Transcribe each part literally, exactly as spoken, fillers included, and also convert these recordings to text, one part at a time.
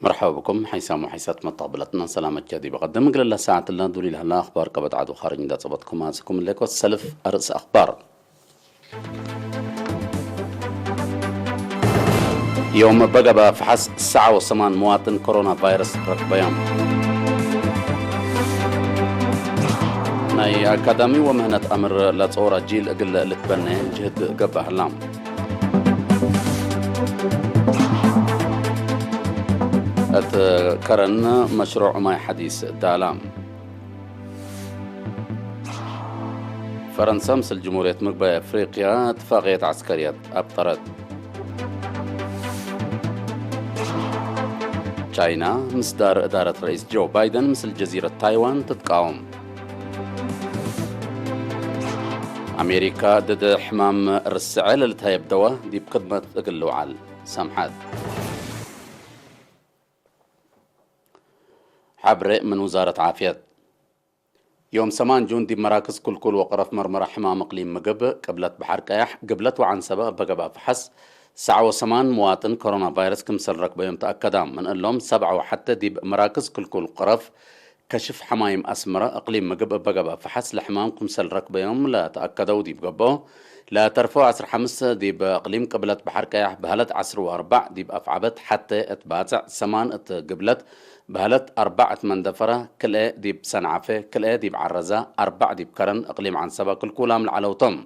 መርሐባ ብኩም ሐይሳም ወሐይሳት መተቅብለትነ ሰላመት ዲብ ቀድም። እግል ለሰዓት ለዱሊል ሀላ አኽባር ቀበት ዐድ ወኻርጅ እንዳ ጸበጥኩም አጽኩም እሌኮ ሰልፍ አርእስ አኽባር። ዮም በገበ ፈሐስ ሰዓ ወሰማን መዋጥን ኮሮና ቫይረስ ረክበዮም። ናይ አካዳሚ ወምህነት አምር ለጾረ ጂል እግል ልትበኔ ጅህድ ገብአ ህላ። እት ከረን መሽሩዕ ማይ ሐዲስ ዳላ። ፈረንሰ ምስል ጅሙርየት ምግባይ አፍሪቅያ እትፋቅየት ዐስከርየት አብጠረት። ቻይና ምስዳር እዳረት ረኢስ ጆ ባይደን ምስል ጀዚረት ታይዋን ትትቃወም። አሜሪካ ድድ ሕማም ርስዐ ለልትሀየብ ደወ ዲብ ክድመት እግል ልውዓል ሰምሐት። ሐብሬ ምን ውዛረት ዓፍየት። ዮም ሰማን ጁን ዲብ መራክዝ ክልኩል ወቀረፍ መርመራ ሕማም እቅሊም ምግብ፣ ቅብለት በሐር ቀያሕ፣ ግብለት ወዐንሰበ እበ ገብአ ፈሐስ፣ ሰዓ ወሰማን መዋጥን ኮሮና ቫይረስ ክምሰል ረክበዮም ተአከዳ። ምን እሎም ሰብዓ ወሐቴ ዲብ መራክዝ ክልኩል ቀረፍ ከሽፍ ሐማይም አስመረ እቅሊም ምግብ እበ ገብአ ፈሐስ ለሕማም ክምሰል ረክበዮም ለተአከደው ዲብ ገብኦ፣ ለተርፈው ዐስር ሐምስ ዲብ እቅሊም ቅብለት በሐር ቀያሕ በሀለት ዐስር ወአርበዕ ዲብ አፍዐበት ሐቴ እት ባጽዕ ሰማን እት ግብለት በሀለት አርበዕ እት መንደፈረ ክልኤ ዲብ ሰንዓፈ ክልኤ ዲብ ዐረዘ አርበዕ ዲብ ከረን እቅሊም ዐንሰበ ክልኩላም ለዐለው ቶም።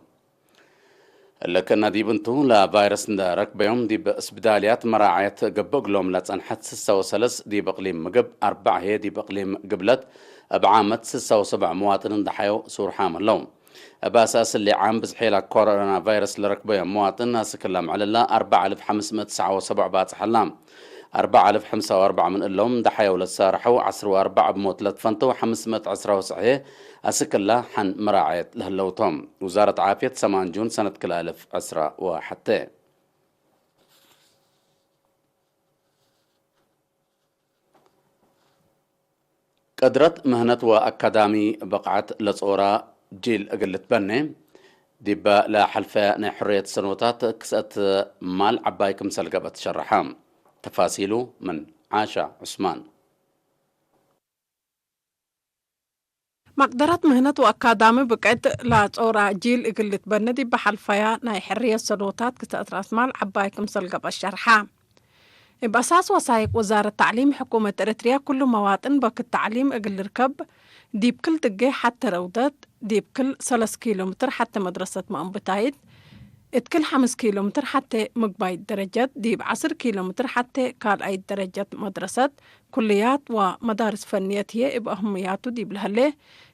እለ ክእነ ዲብ እንቱ ለቫይረስ እንደ ረክበዮም ዲብ እስብዳልያት መራዐየት ገብእ እግሎም ለጸንሐት ስሰ ወሰለስ ዲብ እቅሊም ምግብ አርበዕ ህዬ ዲብ እቅሊም ግብለት እብ ዓመት ስሰ ወሰብዕ መዋጥን እንደ ሐየው ሱር ሓም ህለው። እብ አሳስ እሊ ዓም ብዝሕ ለኮሮና ቫይረስ ለረክበዮም መዋጥን አስክ ለምዕልላ አርበዕ አልፍ ሐምስ ምእት ሰዓ ወሰብዕ ባጽሕ ህላ። አርበዕ አልፍ ሐምሳ ወአርበዕ ምን እሎም ደሐየው ለትሳርሐው፣ ዐስር ወአርበዕ እብ ሞት ለትፈንተው፣ ሐምስ ምእት ዕስራ ወሰሕ አስክ እላ ሐን መራዐየት ለህለው ቶም። ውዛረት ዓፍየት ሰማን ጁን ሰነት ክልኤ አልፍ ዕስራ ወሐቴ። ቅድረት ምህነት ወአካዳሚ ብቅዓት ለጾራ ጂል እግል ልትበኔ፣ ዲበ ለሐልፈ ናይ ሕርየት ሰኖታት ክስአት ማል ዐባይ ክምሰል ገብአ ትሸረሐ። ተፋሲሉ ምን ዓሻ ዑስማን። መቅደረት ምህነት ወአካዳሚ ብቅዕት ለጾራ ጂል እግል ልትበነ ዲብ ሐልፈያ ናይ ሕርየት ሰኖታት ክስአት ራስ ማል ዐባይ ክምሰል ገብአ ሸርሐ። እብ አሳስ ወሳይቅ ወዛረት ተዕሊም ሕኩመት ኤረትርያ፣ ኩሉ መዋጥን በክት ተዕሊም እግል ልርከብ፣ ዲብ ክል ድጌ ሐቴ ረውደት፣ ዲብ ክል ሰለስ ኪሎ ሜትር ሐቴ መድረሰት መአንብታይት፣ እት ክል ሐምስ ኪሎ ሜትር ሐቴ ምግባይት ደረጀት፣ ዲብ ዐስር ኪሎ ሜትር ሐቴ ካልአይት ደረጀት መድረሰት፣ ኩልያት ወመዳርስ ፈንየት ህዬ እብ አህምያቱ ዲብ ለህሌ፣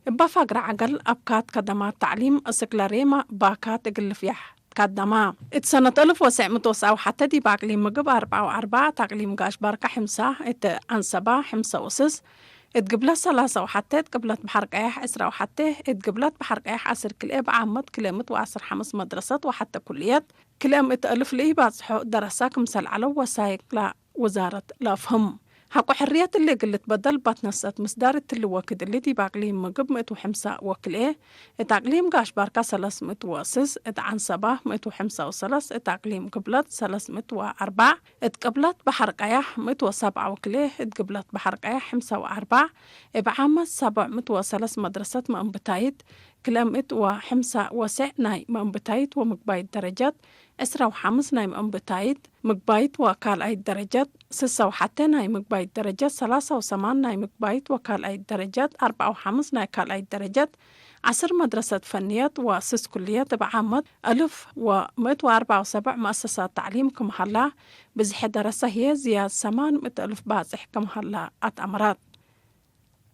እበ ፋግረ ዐገል አብካት ከደማት ተዕሊም እስክ ለሬመ ባካት እግል ልፍያሕ ትካደማ። እት ሰነት አልፍ ወትሰዕ ምእት ወሰብዓ ወሐቴ ዲብ አቅሊም ምግብ አርበዓ ወአርበዕ፣ እት አቅሊም ጋሽ ባርካ ሕምሳ፣ እት ዐንሰባ ሕምሳ ወስስ፣ እት ግብለት ሰላሳ ወሐቴ፣ እት ቅብለት በሐር ቀያሕ ዕስራ ወሐቴ፣ እት ግብለት በሐር ቀያሕ ዐስር ክልኤ፣ እብ ዓመት ክልኤ ምእት ወዐስር ሐምስ መድረሰት ወሐቴ ኩልየት፣ ክልኤ ምእት አልፍ ለኢባጽሖ ደረሰ ክምሰል ዐለው ወሳይቅ ለውዛረት ለአፍህም። ሐቆ ሕርየት እሊ እግል ልትበደል እበ ትነሰአት ምስዳር እትሊ ወክድ እሊ ዲብ አቅሊም ምግብ ምእት ወሐምሳ ወክልኤ፣ እት አቅሊም ጋሽ ባርካ ሰለስ ምእት ወስስ፣ እት ዐንሰባ ምእት ወሐምሳ ወሰለስ፣ እት አቅሊም ግብለት ሰለስ ምእት ወአርበዕ፣ እት ቅብለት በሐር ቀያሕ ምእት ወሰብዓ ወክልኤ፣ እት ግብለት በሐር ቀያሕ ሕምሳ ወአርበዕ፣ እብ ዓመት ሰብዕ ምእት ወሰለስ መድረሰት መአንብታይት፣ ክልኤ ምእት ወሐምሳ ወሰዕ ናይ መአንብታይት ወምግባይት ደረጀት፣ ዕስራ ወሐምስ ናይ መአንብታይት ምግባይት ወካልኣይት ደረጀት፣ ስሳ ወሐቴ ናይ ምግባይት ደረጀት፣ ሰላሳ ወሰማን ናይ ምግባይት ወካልኣይት ደረጀት፣ አርበዓ ወሐምስ ናይ ካልኣይት ደረጀት፣ ዐስር መድረሰት ፈንየት ወስስ ኩልየት እብ ዓመት አልፍ ወምእት ወአርበዓ ወሰብዕ መአሰሳት ተዕሊም ክም ሀላ፣ ብዝሐ ደረሰ ህዬ ዝያድ ሰማን ምእት አልፍ ባጽሕ ክም ሀላ አትአመረት።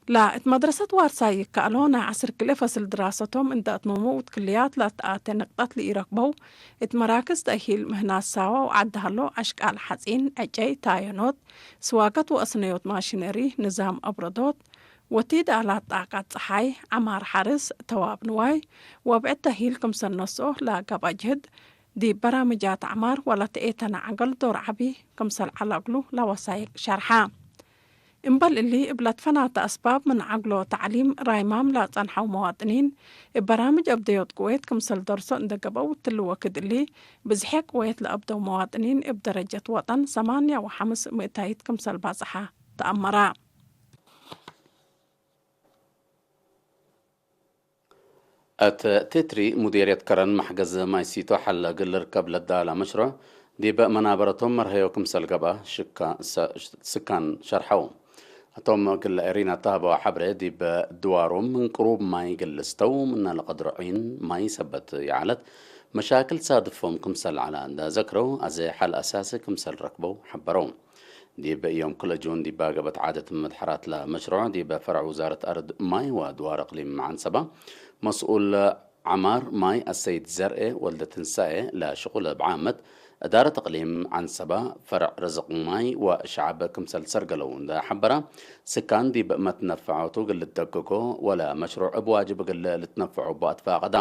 ለእት መድረሰት ዋርሳይ ይከአሎ፣ ናይ ዐስር ክልኤ ፈስል ድራሰቶም እንዴ አትመመው፣ እት ክልያት ለአትአቴ ነቅጠት ለኢረክበው፣ እት መራክዝ ተእሂል ምህናት ሳዋ ወዐዲ ሀሎ፣ አሽቃል ሐጺን፣ ዕጨይ፣ ታዮኖት፣ ስዋገት ወአስነዮት ማሽነሪ፣ ንዛም አብረዶት፣ ወቲድ አላት ጣቀት ጸሓይ፣ ዐማር ሐርስ፣ ተዋብ ንዋይ ወብዕድ ተእሂል ክምሰል ነስኦ ለገብአ ጅህድ፣ ዲብ በራምጃት አዕማር ወለተኤተነ ዐገል ዶር ዐቢ ክምሰል ዐለ እግሉ ለወሳይቅ ሸርሐ። እምበል እሊ፣ እብ ለትፈናተ አስባብ ምን ዐግሎ ተዕሊም ራይማም ለአጸንሐው መዋጥኒን፣ እብ በራምጅ አብደዮት ቅዌት ክምሰል ደርሶ እንደ ገብአው፣ እትሊ ወክድ እሊ፣ ብዝሐ ቅዌት ለአብደው መዋጥኒን እብ ደረጀት ወጠን ሰማንያ ወሐምስ ምእታይት ክምሰል ባጽሐ ተአመረ። እት ቴትሪ ሙዴርየት ከረን መሕገዝ ማይ ሲቶ ሐለ እግል ልርከብ ለዳላ መሽሩዕ፣ ዲብ መናበረቶም መርሀዮ ክምሰል ገብአ ሽካ-፣ ሰ-፣ ስካን ሸርሐው። እቶም እግል ኤሪና ተሀበወ ሐብሬ፣ ዲብ ድዋሮም ምን ቅሩብ ማይ እግል ልስተው ምነ ለቀድሮ ዒን ማይ ሰበት ይዐለት መሻክል ሳድፎም ክምሰል ዐለ እንደ ዘክረው፣ አዜ ሐል አሳሲ ክምሰል ረክበው ሐበረው። ዲብ ዮም ክልኤ ጁን ዲብ ገብአት ዓደት መድሐራት ለመሽሩዕ፣ ዲብ ፈርዕ ውዛረት አርድ ማይ ወድዋር እቅሊም ዐንሰበ፣ መስኡል ዐማር ማይ አሰይድ ዘርኤ ወልደትንሳኤ፣ ለሽቁል እብ ዓመት እዳረት እቅሊም ዐንሰበ፣ ፈርዕ ርዝቅ ማይ ወሸዐብ ክምሰል ሰርገለው እንደ ሐበረ፣ ስካን ዲብ መትነፈዖቱ እግል ልደግጎ ወለ መሽሩዕ እብ ዋጅብ እግል ልትነፈዖ እቡ አትፋቀዳ።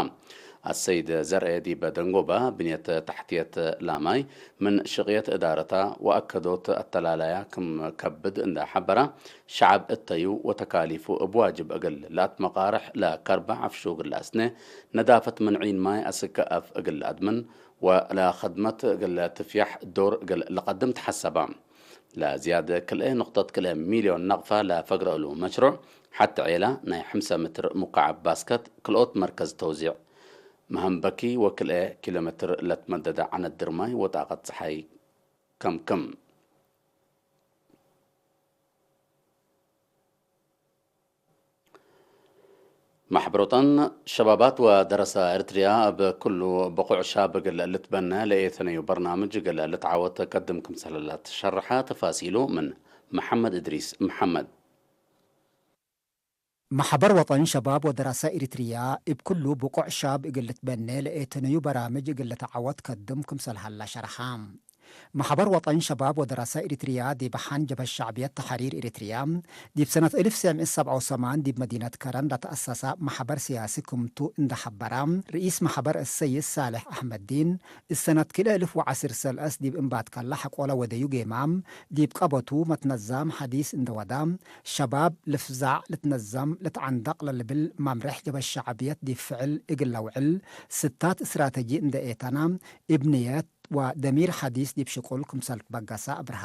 አሰይድ ዘርኤ ዲብ ደንጎበ ብንየት ተሕትየት ላማይ ምን ሽቅየት እዳረታ ወአከዶት አተላላያ ክም ከብድ እንደ ሐበረ፣ ሸዐብ እተዩ ወተካሊፉ እብ ዋጅብ እግል ለአትመቃርሕ ለከርበ ዐፍሹ እግል ለአስነ፣ ነዳፈት ምን ዒን ማይ አስክ አፍ እግል ለአድምን ወለከድመት እግል ትፍያሕ ዶር እግል ለቀድም ተሐሰበ። ለዝያድ ክልኤ ንቅጠት ክልኤ ሚልዮን ነቅፈ ለፈግረ እሉ መሽሩዕ፣ ሐቲ ዔላ ናይ ሐምሰ ምትር ሙካዐብ ባስከት፣ ክልኦት መርከዝ ተውዚዕ መሀንበኪ ወክልኤ ኪሎ ሜትር ለትመደደ ዐነት ድርማይ ወጣቀት ጸሓይ ከምክም። መሕበር ወጠን ሸባባት ወደረሰ ኤርትርያ እብ ክሉ ብቁዕ ሻብ እግል ልትበነ ለኤተነዩ በርናምጅ እግል ልትዓወት ከድም ክምሰል ለትሸርሐ ተፋሲሉ ምን መሐመድ እድሪስ መሐመድ። መሕበር ወጠን ሸባብ ወደረሰ ኤርትርያ እብ ክሉ ብቁዕ ሻብ እግል ልትበነ ለኤተነዩ በራምጅ እግል ልትዓወት ከድም ክምሰል ሀላ ሸርሐ። መሕበር ወጠን ሸባብ ወደረሰ ኤሪትርያ ዲብ ሐን ጀብሀት ሸዕብየት ተሕሪር ኤሪትርያ፣ ዲብ ሰነት እልፍ ወትሰዕ ምእት ወሰብዐ ወሰማን ዲብ መዲነት ከረን ለተአሰሰ መሕበር ሲያሲ ክምቱ እንደ ሐበረ፣ ርኢስ መሕበር እሰይድ ሳልሕ አሕመዲን፣ እሰነት ክልኤ እልፍ ወዐስር ሰለስ ዲብ እንባትከለ ሐቆለ ወደዩ ጌማም፣ ዲብ ቀበቱ መትነዛም ሐዲስ እንደ ወደ፣ ሸባብ ልፍዛዕ ልትነዘም ልትዐንደቅ ለልብል መምሬሕ ጀብሀት ሸዕብየት ዲብ ፍዕል እግል ለውዕል ስታት እስትራተጂ እንደ ኤተነ፣ እብ ንየት ወደሚር ሐዲስ ዲብ ሽቁል ክምሰል ትበገሰ አብርሀ።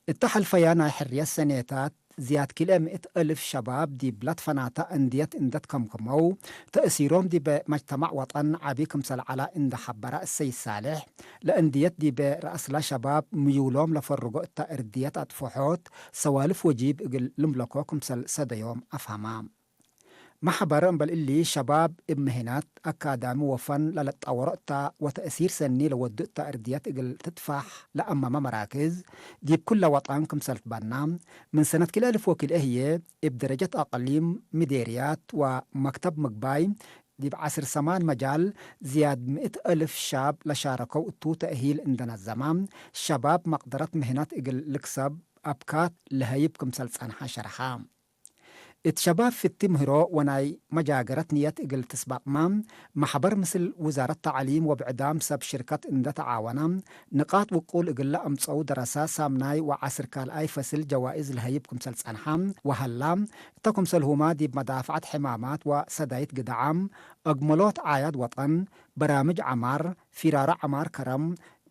እተ ሐልፈየ ናይ ሕርየት ሰኔታት ዝያድ ክልኤ ምእት እልፍ ሸባብ ዲብ ለትፈናተ እንድየት እንደ ትከምክመው፣ ተእሲሮም ዲበ መጅተማዕ ወጠን ዐቢ ክምሰል ዐለ እንደ ሐበረ እሰይድ ሳልሕ፣ ለእንድየት ዲበ ረአስለ ሸባብ ምዩሎም ለፈርጎ እተ እርድየት አጥፍሖት ሰዋልፍ ወጂብ እግል ልምለኮ ክምሰል ሰደዮም አፍሀመ። መሕበር እምበል እሊ፣ ሸባብ እብ ምህነት፣ አካዳሚ ወፈን ለለጠወሮ እተ ወተእሲር ሰኒ ለወዱ እተ እርድየት እግል ትትፋሕ ለአመመ መራክዝ ዲብ ኩለ ወጠን ክምሰል ትበና፣ ምን ሰነት ክልኤ እልፍ ወክልኤ ህዬ እብ ደረጀት አቅሊም፣ ምዴርያት ወመክተብ ምግባይ ዲብ ዐስር ሰማን መጃል ዝያድ ምእት እልፍ ሻብ ለሻረከው እቱ ተእሂል እንደ ነዘመ፣ ሸባብ መቅደረት ምህነት እግል ልክሰብ አብካት ለሀይብ ክምሰል ጸንሐ ሸርሐ። እት ሸባብ ፍቲ ምህሮ ወናይ መጃገረት ንየት እግል ትስበቅመ፣ መሕበር ምስል ውዛረት ተዕሊም ወብዕዳም ሰብ ሽርከት እንደ ተዓወነ፣ ንቃጥ ውቁል እግለ አምጸው ደረሰ ሳምናይ ወዐስር ካልኣይ ፈስል ጀዋኢዝ ለሀይብ ክምሰል ጸንሐ ወሀላ፣ እተ ክምሰልሁመ ዲብ መዳፍዐት ሕማማት ወሰዳይት ግድዓም፣ አግመሎት ዓያድ ወጠን፣ በራምጅ ዐማር፣ ፊራረ ዐማር ከረም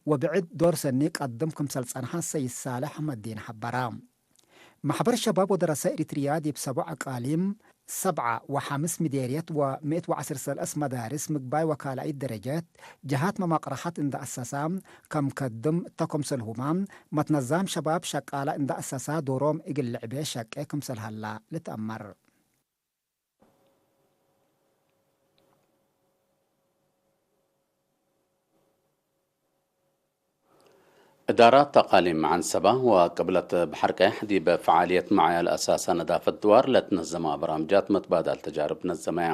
ወብዕድ ዶር ሰኒ ቀድም ክምሰል ጸንሐ ሰይድ ሳልሕ አሕመዲን ሐበረ። መሕበር ሸባብ ወደረሰ ኤሪትርያ ዲብ ሰቡዕ አቃሊም፣ ሰብዐ ወሐምስ ምዴርየት ወምእት ወዐስር ሰለስ መዳርስ ምግባይ ወካልኣይት ደረጀት ጀሃት መማቅረሐት እንደ አሰሳ፣ ከም ከድም እተ ክምሰልሁመ፣ መትነዛም ሸባብ ሸቃለ እንደ አሰሳ ዶሮም እግል ልዕቤ ሸቄ ክምሰል ሀላ ልትአመር። እዳራት አቃሊም ዐንሰበ ወቅብለት በሐር ቀየሕ ዲብ ፈዓልየት መዓያ ለአሳሰ ነዳፈት ድዋር ለትነዘመ በራምጃት መትባዳል ተጃርብ ነዘመያ።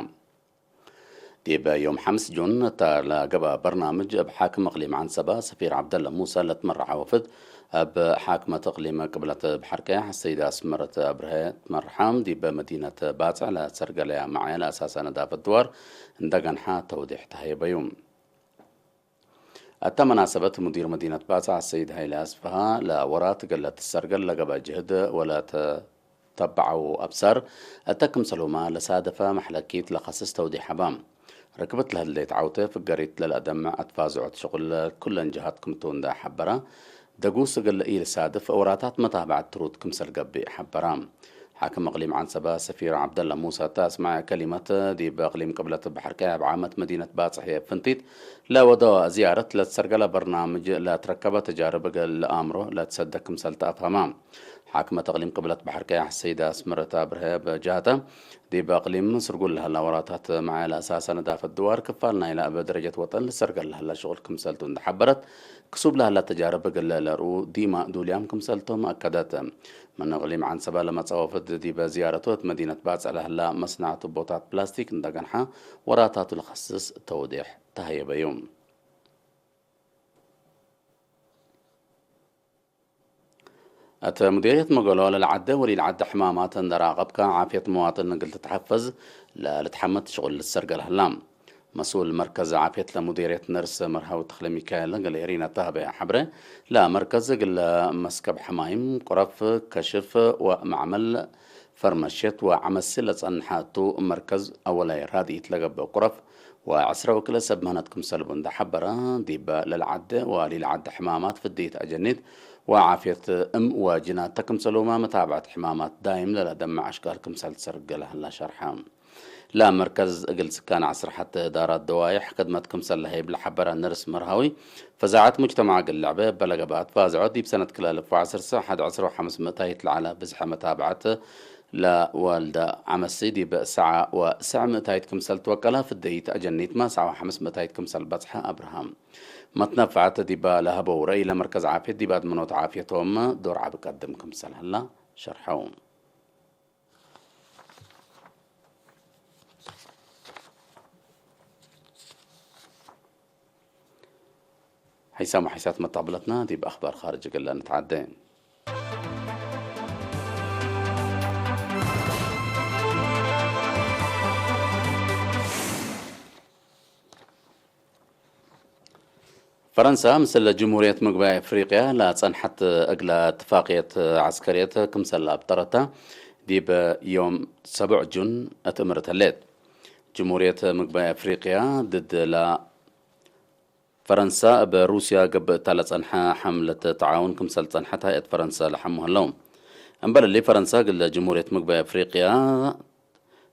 ዲብ ዮም ሐምስ ጁን እተ ለገብአ በርናምጅ እብ ሓክም እቅሊም ዐንሰበ ሰፊር ዐብደለ ሙሰ ለትመረሐ ወፍድ፣ እብ ሓክመት እቅሊም ቅብለት በሐር ቀየሕ ሰይድ አስመረት አብርሀ ትመርሐ፣ ዲብ መዲነት ባጽዕ ለሰርገለያ መዓያ ለአሳሰ ነዳፈት ድዋር እንደ ገንሐ ተውዴሕ ተሀየበዩ። እተ መናሰበት ሙዲር መዲነት ባጽዕ አሰይድ ሀይለ አስፍሃ፣ ለወራት እግል ልትሰርገል ለገብአ ጅህድ ወለተተብዐው አብሳር እተ ክምሰልሁመ ለሳደፈ መሕለኪት ለከስስ ተውዴሕ ሀበ። ርክብት ለህሌት ዐውቴ ፍገሪት ለለአደምዕ አትፋዝዖት ሽቁል ኩለን ጀሃት ክምቱ እንደ ሐበረ፣ ደጉስ እግል ኢልሳድፍ ወራታት መታብዐት ትሩድ ክምሰል ገብእ ሐበረ። ሓክም እቅሊም ዐንሰበ ሰፊር ዐብደለ ሙሰ እተ አስመዐ ከሊመት፣ ዲብ እቅሊም ቅብለት በሐር ቀያሕ እብ ዓመት መዲነት ባጽሕ ፍንቲት ለወደወ ዝያረት ለትሰርገለ በርናምጅ ለትረከበ ተጃርብ እግል ለአምሮ ለትሰደ ክምሰል ተአፍሀመ። ሓክመት እቅሊም ቅብለት በሐር ቀያሕ ሰይድ አስመረት አብርሀ በጃህተ፣ ዲብ እቅሊም ስርጉል ለሀላ ወራታት መዓለ አሳሰ ነዳፈት ድዋር ክፋል ናይለ እብ ደረጀት ወጠን ልሰርገል ለሀላ ሽቁል ክምሰልቱ እንደ ሐበረት፣ ክሱብ ለሀላ ተጃርብ እግል ለርኡ ዲማ ዱልያም ክምሰልቶም አከደት። ምን እቅሊም ዐንሰበ ለመጽአ ወፍድ ዲበ ዝያረቱ እት መዲነት ባጽዕ ለሀላ መስናዕ ቱቦታት ፕላስቲክ እንደ ገንሐ ወራታቱ ለከስስ ተውዴሕ ተሀየበዩ። እት ሙዲርየት መገሎ ለልዓደ ወሊልዓደ ሕማማት እንደ ራቀብከ፣ ዓፍየት መዋጥን እግል ትትሐፈዝ ለልትሐመት ሽቁል ልትሰርገል ህላ። መስኡል መርከዝ ዓፍየት ለሙዲርየት ነርስ መርሃዊ ተክለ ሚካኤል እግል ኤሪና ተህበ ሐብረ፣ ለመርከዝ እግለ መስከብ ሕማይም፣ ቁረፍ፣ ከሽፍ ወመዕመል ፈርመሽየት ወዐመሲ ለጸንሐ እቱ፣ መርከዝ አወላይ ራድኢት ለገብእ ቁረፍ ወዐስረ ወክልኤ ሰብ ምህነት ክምሰልቡ እንደ ሐበረ፣ ዲበ ለልዓደ ወሊልዓደ ሕማማት ፍድይት አጀኒት ወዓፍየት እም ወጅናተ ክምሰልሁመ መታብዐት ሕማማት ዳይም ለለደምዕ አሽቃል ክምሰል ትሰርገ ለሀላ ሸርሐ። ለመርከዝ እግል ስካን ዐስር ሐቴ እዳራት ደዋይሕ ክድመት ክምሰል ለሀይብ ለሐበረ ነርስ መርሃዊ፣ ፈዛዐት ሙጅተማዕ እግል ለዐበ እበ ለገብአት ፋዝዖ፣ ዲብ ሰነት ክልኤ አልፍ ወዐሰርተ ሐድ ዐስር ወሐምስ ምእታይት ለዐለ ብዝሐ መታብዐት ለወልደ ዐመሲ፣ ዲብ ሰዓ ወሰዕ ምእታይት ክምሰል ትወቀለ፣ ፍደይት አጀኒትመ ሰዓ ወሐምስ ምእታይት ክምሰል በጽሐ። አብርሃም መትነፈዐት ዲበ ለሀበው ረእይ፣ ለመርከዝ ዓፍየት ዲብ አድመኖት ዓፍየቶም ዶር ዐቢ ቀድም ክምሰል ሀላ ሸርሐው። ሐይሳም ወሐይሳት መተቅብለትና ዲብ አኽባር ኻርጅ እግል ንትዓዴ። ፈረንሳ ምስል ጅምሁርየት ምግባይ አፍሪቅያ ለጸንሐት እግለ እትፋቅየት ዐስከርየት ክምሰል አብጠረተ፣ ዲብ ዮም ሰቡዕ ጁን እት እምርት ህሌት። ጅምሁርየት ምግባይ አፍሪቅያ ድድ ለፈረንሳ እብ ሩስያ ገብእ እተ ለጸንሐ ሐምለት ተዓውን ክምሰል ጸንሐት ሀይአት ፈረንሳ ለሐሙ ህለው። እምበል እሊ፣ ፈረንሳ እግለ ጅምሁርየት ምግባይ አፍሪቅያ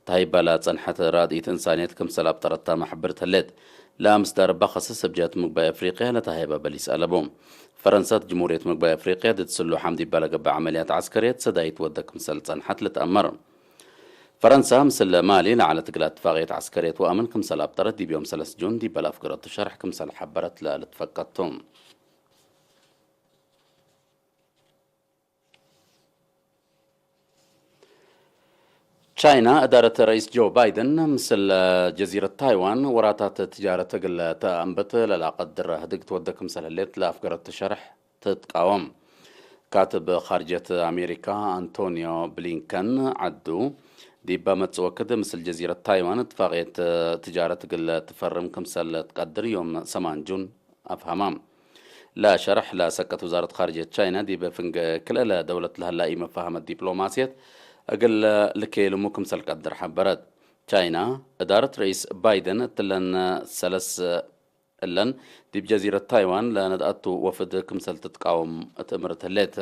ተሀይበ ለጸንሐት ራድኢት እንሳንየት ክምሰል አብጠረታመ ሐብርት ህሌት። ለአምስዳር እበ ከስስ እብ ጀህት ምግባይ አፍሪቅያ ለተሀይበ በሊስ አለቡ። ፈረንሳ እት ጅምሁርየት ምግባይ አፍሪቅያ ድድ ስሉሓም ዲበ ለገብእ ዐመልያት ዐስከርየት ሰዳይት ወደ ክምሰል ጸንሐት ልትአመር። ፈረንሳ ምስል ማሊ ለዐለት እግለ እትፋቅየት ዐስከርየት ወአምን ክምሰል አብጠረት ዲብ ዮም ሰለስ ጁን ዲበ ለአፍገረቱ ሸርሕ ክምሰል ሐበረት ለልትፈቀድ ቱ። ቻይና፣ እዳረት ረኢስ ጆ ባይደን ምስል ጀዚረት ታይዋን ወራታት ትጃረት እግል ተአንብት ለለአቀድር ህድግ ትወደ ክምሰል ህሌት ለአፍገረቱ ሸርሕ ትትቃወም። ካትብ ኻርጀት አሜሪካ አንቶኒዮ ብሊንከን ዐዱ፣ ዲበ መጽእ ወክድ ምስል ጀዚረት ታይዋን እትፋቅየት ትጃረት እግል ትፈርም ክምሰል ትቀድር ዮም ሰማን ጁን አፍሀማ። ለሸርሕ ለሰከት ውዛረት ካርጅየት ቻይና፣ ዲብ ፍንጌ ክልኤ ለደውለት ለሀላ ኢመፋሀመት ዲፕሎማስየት እግል ልኬልሙ ክምሰል ቀድር ሐበረት። ቻይና፣ እዳረት ረኢስ ባይደን እትለን ሰለስ እለን ዲብ ጀዚረት ታይዋን ለነድአቱ ወፍድ ክምሰል ትትቃወም እት እምርት ህሌት።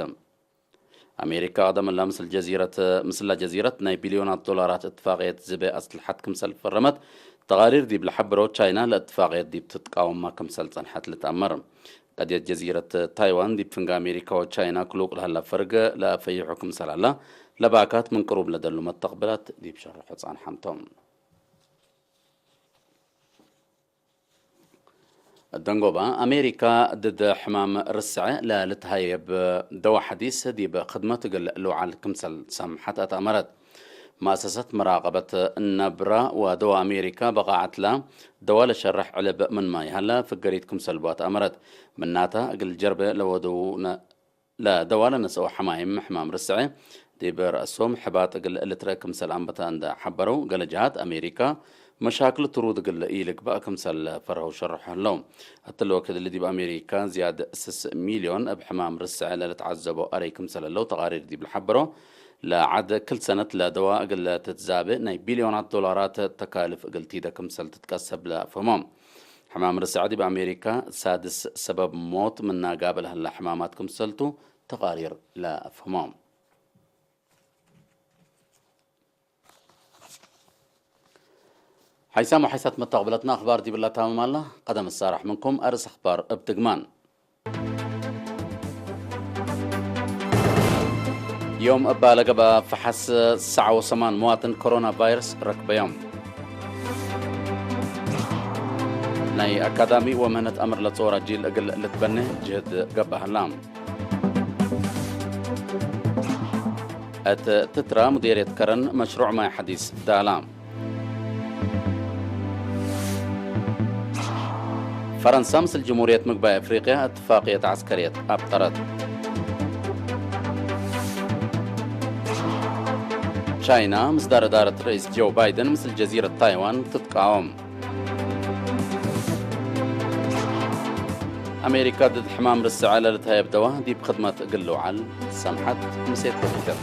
አሜሪካ አቅደም እላ ምስል ጀዚረት፣ ምስላ ጀዚረት ናይ ቢልዮናት ዶላራት እትፋቅየት ዝቤ አስልሐት ክምሰል ፈረመት፣ ተቃሪር ዲብ ለሐብሮ፣ ቻይና ለእትፋቅየት ዲብ ትትቃወማ ክምሰል ጸንሐት ልትአመር። ቀድየት ጀዚረት ታይዋን ዲብ ፍንገ አሜሪካ ወቻይና ክሉቅ ለሀላ ፈርግ ለአፈይሑ ክምሰል ሀላ፣ ለባካት ምን ቅሩብ ለደሉ መተቅብላት ዲብ ሸርሖ ጸንሐም ቶም። ደንጎባ፣ አሜሪካ ድድ ሕማም ርስዐ ለልትሀየብ ደዋ ሐዲስ ዲብ ክድመት እግል ልውዓል ክምሰል ሰምሐት አትአመረት። መአሰሰት መራቀበት ነብረ ወደዋ አሜሪካ በቃዐትለ ደዋ ለሸርሕ ዕልብ ምንመ ይሀለ ፍገሪት ክምሰልቡ አትአመረት። ምናተ፣ እግል ጀርበ ለወደው ነ-፣ ለደዋ ለነስአው ሐማይም ሕማም ርስዐ ዲብ ረአሶም ሕባጥ እግል ልትረአ ክምሰል አንበተ እንደ ሐበረው፣ ገሌ ጀሃት አሜሪካ መሻክል ትሩድ እግል ኢልግባእ ክምሰል ፈርሀው ሸርሖ ህለው። እትሊ ወክድ እሊ ዲብ አሜሪካ ዝያድ ስስ ሚልዮን እብ ሕማም ርስዐ ለልትዓዘቦ አረይ ክምሰል ህለው ተቃሪር ዲብ ለሐበሮ፣ ለዐድ ክል ሰነት ለደዋ እግል ትትዛቤ ናይ ቢልዮናት ዶላራት ተካልፍ እግል ቲደ ክምሰል ትትቀሰብ ለአፍህሞ። ሕማም ርስዐ ዲብ አሜሪካ ሳድስ ሰበብ ሞት ምና ጋብእ ለህላ ሕማማት ክምሰልቱ ተቃሪር ለአፍህሞ። ሓይሳም ወሓይሳት መታቅብለትና አኽባር ዲብላ ታምም አላ። ቀደም እሳራሕ ምንኩም አርስ አኽባር እብ ድግማን። ዮም እባ ለገብአ ፈሐስ ሰዕ ወሰማን መዋትን ኮሮና ቫይረስ ረክበዮም። ናይ አካዳሚ ወምህነት አምር ለጾር አጂል እግል ልትበኔ ጅህድ ገብአ ህላ። እት ትትራ ሙዴርየት ከረን መሽሩዕ ማይ ሐዲስ ዳላ። ፈረንሳ ምስል ጅምሁርየት ምግባይ አፍሪቅያ እትፋቅየት ዐስከርየት አብጠረት። ቻይና ምስዳር እዳረት ረኢስ ጆ ባይደን ምስል ጀዚረት ታይዋን ትትቃወም። አሜሪካ ድድ ሕማም ርስዐ ለልትሀየብ ደዋ ዲብ ክድመት እግል ልውዓል ሰምሐት። ምሴት ወፊተት።